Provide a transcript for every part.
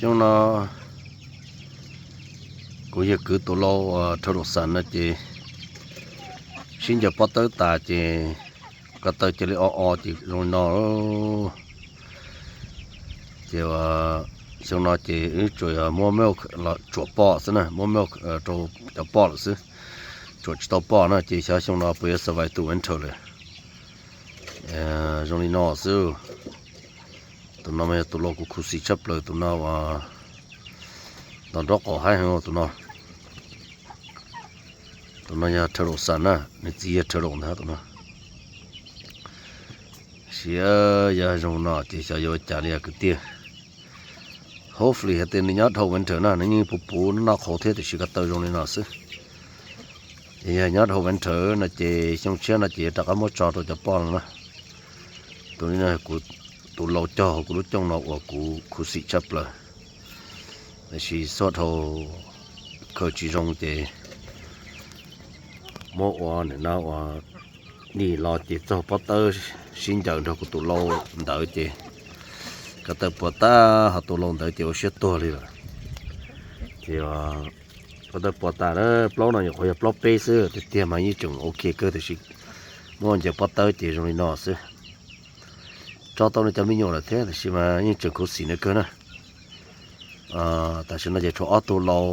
Xyoo no kuv yawg kwv tus lau uas turtle son no ces sib ncaws pob tawb tas ces ko taw cia li o o ces zoo li no. Ces xyoo no ces wb tsuas yog muab milk los tsuam poj xwb na, muab milk rau cov poj lawm xwb, tsuam tsis tau poj na ces xyov xyoo no puas yuav survive through winter lawm. Zoo li no xwb. Tus no mas yog tus lau kuv khuv xim tshaj plaws, tus no uas ntaus nraub qaum haib heev tus no. Tus no yog turtle son na, nws txiv yog turtle ntag tus no. Tab sis yog zoo no ces xyov yuav ua cas li os kwv tij. Hopefully hais tias nws nyob dhau winter na, nws yeej puv puv noj qhauv thiab tiam sis ko taw zoo li no xwb. Yog nyob dhau winter no ces xyoo tshiab no ces yuav rov qab muab tso rau cov poj no na. Tus no kuv tus lau cog hauv kuv lub cooj no uas kuv khuv xim tshaj plaws. Tab sis xuaj dhau khaws tsis zoo ces muab ua nim no ua dim los ces txog pob tawb sib ncaws nrog kuv tus lau ntawd ces ko taw puas tas, ho tus lau ntawd ces ua siab tuag li lawm. Ces ko taw puas tas na, plaub no nyuam qhuav yog plaub peb xwb, tiag tiag mas yeej tseem ok kawg tiam sis muab ncaws pob tawb ces zoo li no xwb. Tso tau nws cov me nyuam lawm thiab tiam sis mas yeej tseem khuv xim nws kawg na. Tam sim no ces tshuav ob tug lau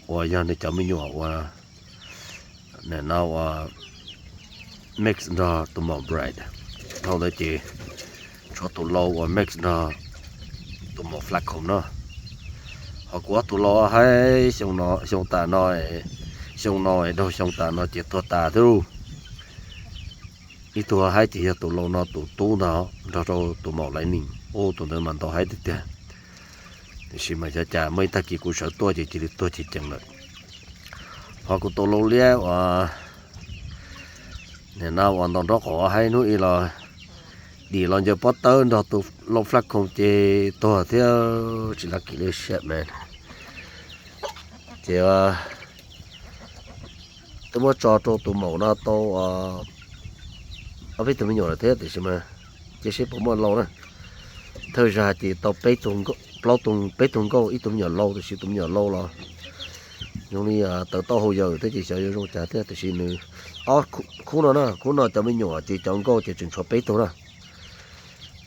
uas yog nws cov me nyuam uas nim no uas mix nrog tus maum bright. Dhau ntawd ces tshuav tus lau uas mix nrog tus maum Flaccombe no. Ho kuv ob tug lau haib xyoo tas no, xyoo no dhau xyoo tas no ces tuag tas thiab lauj. Ib tug haib ces yog tus lau no tus tub ntag nrog rau tus maum Lightning, ua tus ntawd mas ntau haib tiag tiag. Tiam sis mas xyov cas muaj ib tag kis kuv sawv tuaj ces cia li tuag ceev ceev lawm. Ho kuv tus lau liab uas nim no uas ntaus nraub qaum haib hnub ib los dim los ncaws pob tawb nrog tus lau Flaccombe ces tuag thiab, tsis lucky li shit man. Ces twb muab tso rau tus maum no tau ob peb tug me nyuam lawm thiab tiam sis mas cia seb puas muaj lau na. Thawj zaug ces tau peb tug, plaub tug, peb tug nkauj ib tug me nyuam lau, tiam sis tus me nyuam lau los zoo li tawv taub hau yawm thiab ces xyov yuav zoo cas thiab tiam sis nws, ob, khub no na, khub no cov me nyuam ces cov nkauj ces tseem tshuav peb tug na.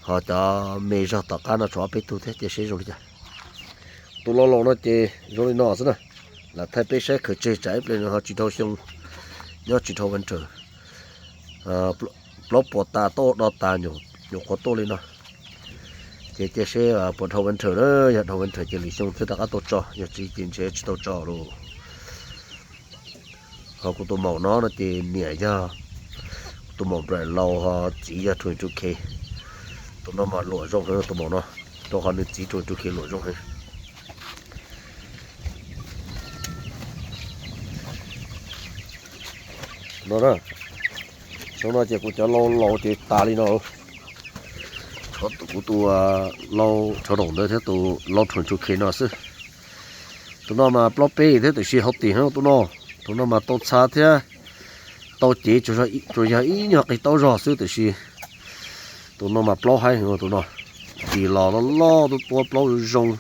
Ho cov me zog tom qab no tshuav ob peb tug thiab cia seb zoo li cas. Tus lau laus no ces zoo li no xwb na. Lam thaij peb saib khaws tseg tsam ib pliag nws ho tsis dhau xyoo, nyob tsis dhau winter. Plaub puas tas, tau do tas, nyuam qhuav tuaj li no. Ces cia seb puas dhau winter na, yog dhau winter ces lwm xyoo thiaj rov qab tau tso, yog tsis ces ntshe tsis tau tso lauj. Ho kuv tus maum no no ces niam yog tus maum Bright laus, ho txiv yog twenty two K. Tus no mas luam zoo heev tus maum no, rau qhov nws txiv twenty two K luam zoo heev. No na, xyoo no ces kuv cov lau laus ces tas li no. Tshuav tus, kuv tus lau turtle ntawd thiab tus lau twenty two K no xwb. Tus no mas plaub peb thiab tiam sis healthy heev tus no. Tus no mas tau txha thiab tau cev, tsuas yog ib nyuag qig taub zog xwb tiam sis tus no mas plaub haib heev tus no. Dim los loj loj tuab tuab, plaub zoo zoo,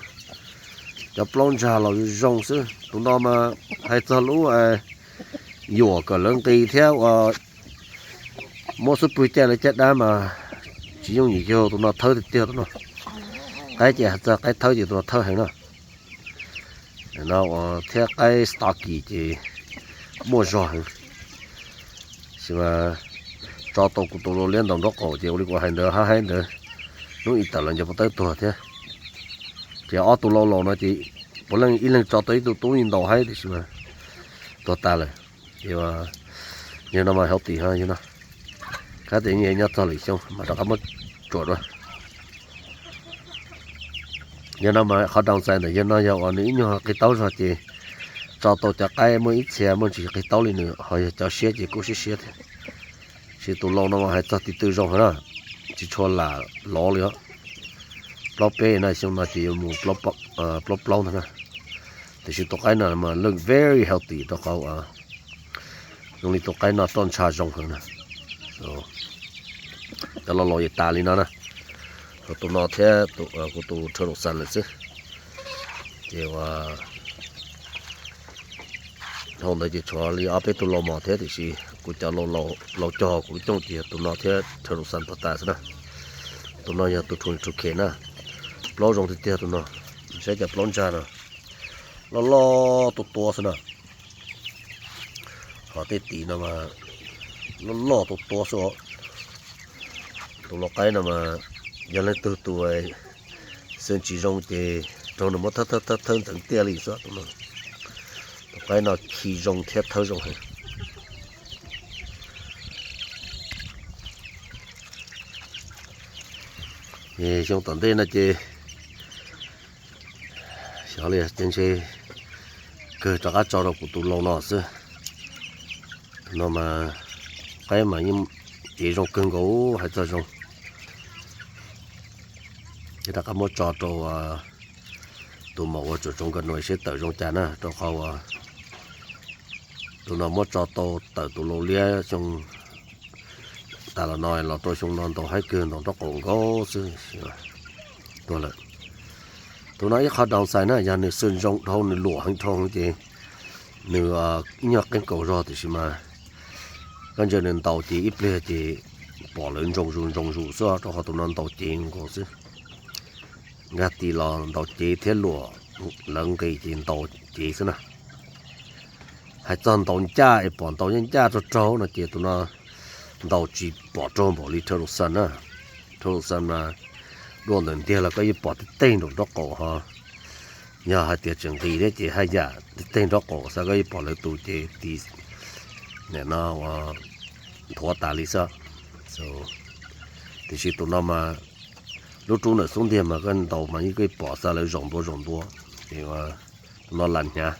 cov plaub ntsag los zoo zoo xwb. Tus no mas hais txog lub yuam kom lawv nqis thiab ua muab xub pwg caij lawv caj dab mas tsis yooj yim kiag, tus no thawb tiag tiag tus no. Qaib ces hais txog qaib thawb ces tus no thawb heev na. No thiab qaib stocky ces muaj zog heev. Sis mas tso tau kuv tus lau liab ntaus nraub qaum ces ua li kuv hais ntawd, hab haib ntawd, hnub ib tawm los ncaws pob tawb tuag thiab. Ces ob tug lau laus no ces puav leej ib leeg tso tau ib tug tub ntaus haib tiam sis mas tuag tas lawm. Yog no mas healthy ho yog no, kab tias nyob txog lwm xyoo mas rov qab muab tsuam dua. Yog no mas qhov downside ntawm yog no yog uas nws ib nyuag qig taub zog ces tso tau cov qaib muaj ib txhia muaj ntsis qig taub li nws, ho yog cov siab ces kuj siab siab thiab. Sis tus lau no mas hais txog tiv twj zoo heev na, tsis tshua lam lov li os. Plaub peb na, xyoo no ces yuav mus plaub plaub ntag na. Tiam sis tus qaib no mas look very healthy rau qhov zoo li tus qaib no roj ntsha zoo heev na. Cov lau laus ces tas li no na. Tus no thiab kuv tus turtle son lawm xwb. Ces ua dhau ntawd ces tshuav li ob peb tug lau mos thiab, tiam sis kuv cov lau cog kuv lub cooj ces yog tus no thiab Thousand Pata xwb na. Tus no yog tus twenty two K na, plaub zoo tiag tiag tus no. Saib cov plaub ntsag no, loj loj tua tua xwb na. Ho tej tid no mas loj loj tua tua xwb. Tus lau qaib no mas yog leej twg tus xeeb tsis zoo ces raug nws muab thawb thawb thawb ntxeev tiaj li xwb. Tus qaib no khi zoo thiab thawb zoo heev. Xyoo tom ntej no ces xyov li, ces ntshe kawg rov qab tso rau kuv tus lau no xwb. Tus no mas qaib mas yeej cev zoo kawg nkaus, hais txog zoo. Ces rov qab muab tso rau tus maum uas tsom tsoov nkawd no seb tawm zoo cas na, rau qhov uas tus no muab tso tau tawm tus lau liab xyoo tas los no los rau xyoo no ntaus haib kawg, ntaus nraub qaum nkaus xwb, tuag lawm. Tus no ib qho downside na yog nws xwm zoo dhau, nws luam heev dhau ces nws ib nyuag qeeb kaus zog, tiam sis mas koj ntsia nws ntaus ces ib pliag ces pom lawv ntsoog zus ntsoog zus xwb, rau qhov tus no ntaus cev nkaus xwb. Nkag tis los ntaus cev thiab luam lawv nqis ces ntaus cev xwb na. Hais txog ntaus ncaj es pom ntaus ncaj ncaj raug raug no ces tus no ntaus tsis pom raug npaum li Thousand na. Thousand mas dua ntawm ntiag los koj yeej pom tej tej nraum nraub qaum ho. Yog hais tias tseem nqis thiab ces haj yam tej tej nraub qaum xwb, koj yeej pom lawv tus ces tis nim no nthuav tas li xwb. Tiam sis tus no mas lub rub ntawm xub ntiag mas koj ntaus mas yeej koj pom xa lawv zaum ntua zaum ntua, ces tus no las hnyav.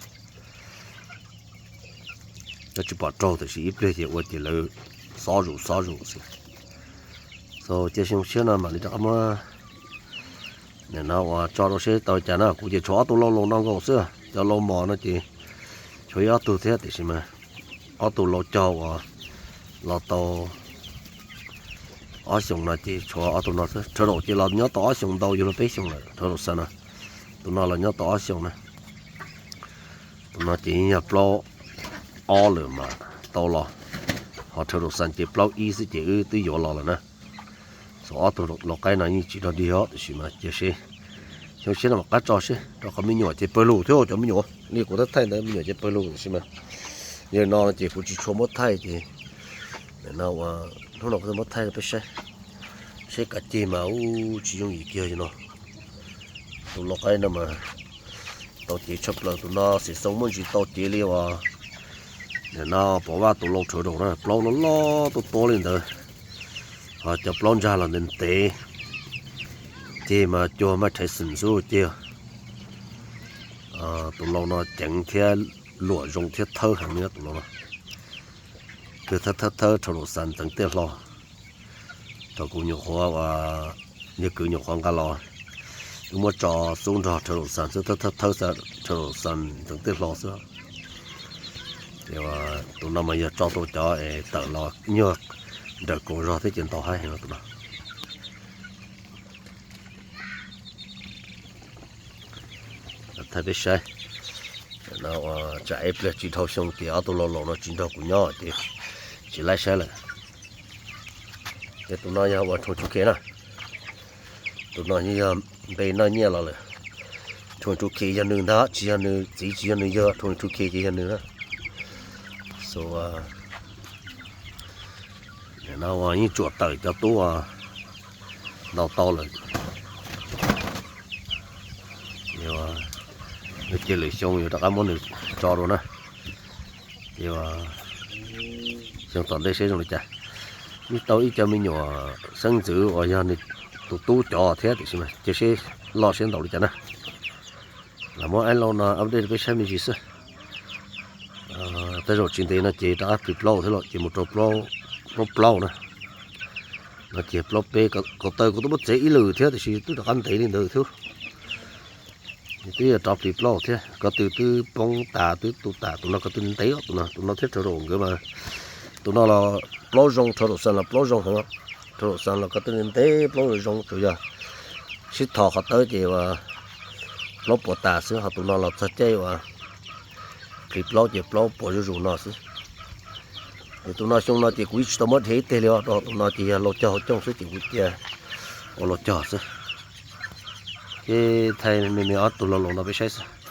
Koj tsis pom raug tiam sis ib pliag ces ua ces lawv xob zus xob zus xwb. So cia xyoo tshiab no mam li rov qab muab nim no ua tso rau seb tau cas na. Kuv ces tshuav ob tug lau laus no nkaus xwb, cov lau mos no ces tshuav ib ob tug thiab, tiam sis mas ob tug lau cog uas los tau ob xyoos no ces tshuav ob tug no xwb. Turtle ces los nyob tau ob xyoos ntau, yug los peb xyoos lawm Turtle no. Tus no los nyob tau ob xyoos na. Tus no ces yog plaub ob lawm mas tau los, ho Turtle ces plaub ib xwb ces wb twb yuav los lawm na. Xyov ob tug lau qaib no yeej tsis dog dig os, tiam sis mas cia seb, xyoo tshiab no mam qab tso seb, rau qhov me nyuam ces pawg lug thiab cov me nyuam li kuv thaij thaij ntawd me nyuam ces pawg lug tiam sis mas yog no ces kuv tsis tshua muab thaij ces nim no ua hnub no kuv muab thaij rau peb saib, seb kav ceg mas ub tsis yooj yim kiag no. Tus lau qaib no mas tau cev tshaj plaws, tus no xim xoo muaj ntsis tau cev li uas nim no pom vaj tus lau Turtle na, plaub loj loj tuab tuab li ntawd. Ho cov plaub ntsag los ntev ntev, ceg mas cuag Mike Tyson xwb ceg. Tus lau no ceev thiab luam zoo thiab thawb heev li tus lau no. Kawg thawb thawb thawb Turtle ntxeev tiaj hlo. Thaum kuv nyuam qhuav, yog kuv nyuam qhuav nqa los, wb muab tso xub nrog Turtle xwb, thawb thawb thawb Turtle ntxeev tiaj hlo xwb. Ces tus no mas yog tso tau cov es tawm los nyuag nrawm kaus zog thiab ces ntaus haib heev tus no. Thaij peb saib, tsam ib pliag tsis dhau xyoo ces ob tug lau laus no tsis nrog kuv nyob ces tsis laib saib lawm. Ces tus no yog uas Twenty two K na. Tus no yog npe noj nyiaj los lawm. Twenty two K yog nws ntag, tsis yog nws txiv, tsis yog nws yawg, Twenty two K ces yog nws na. So, nim no uas yeej tsuam tawm cov tub uas ntaus tau lawm. Ces lwm xyoo yuav rov qab muab nws tso dua na. Ces xyoo tom ntej seb zoo li cas. Yeej tau ib co me nyuam xeeb ntxwv uas yog nws tus tub cov thiab, tiam sis mas cia seb loj seb ntaus li cas na. Lam muab aib lau no update rau peb saib me ntsis xwb. Tej zaum tsis ntev no ces rov qab plis plaub thiab los ces mus rau plaub plaub na. No ces plaub peb, ko taw kuv twb muab txev ib lwm thiab tiam sis twb rov qab ntev li ntawd thiab. Twb yog rov plis plaub thiab, ko tw twb poob tas twb tu tas, tus no ko tw ntev, tus no, tus no thiab Turtle nkawd mas, tus no los plaub zoo, Turtle los plaub zoo heev, Turtle los ko tw ntev plaub zoo, tsuas yog sib thov qhov tawb ces uas plaub puas tas xwb, ho tus no los txog caij uas plis plaub ces plaub puas zuj zus no xwb. Ces tus no xyoo no ces kuv yeej tsis tau muab dhia ib teg li os, rau tus no ces yog laus cog hauv cooj xwb ces kuv cia ua laus cog xwb. Ces thaij me me ob tug laus laus no peb saib xwb.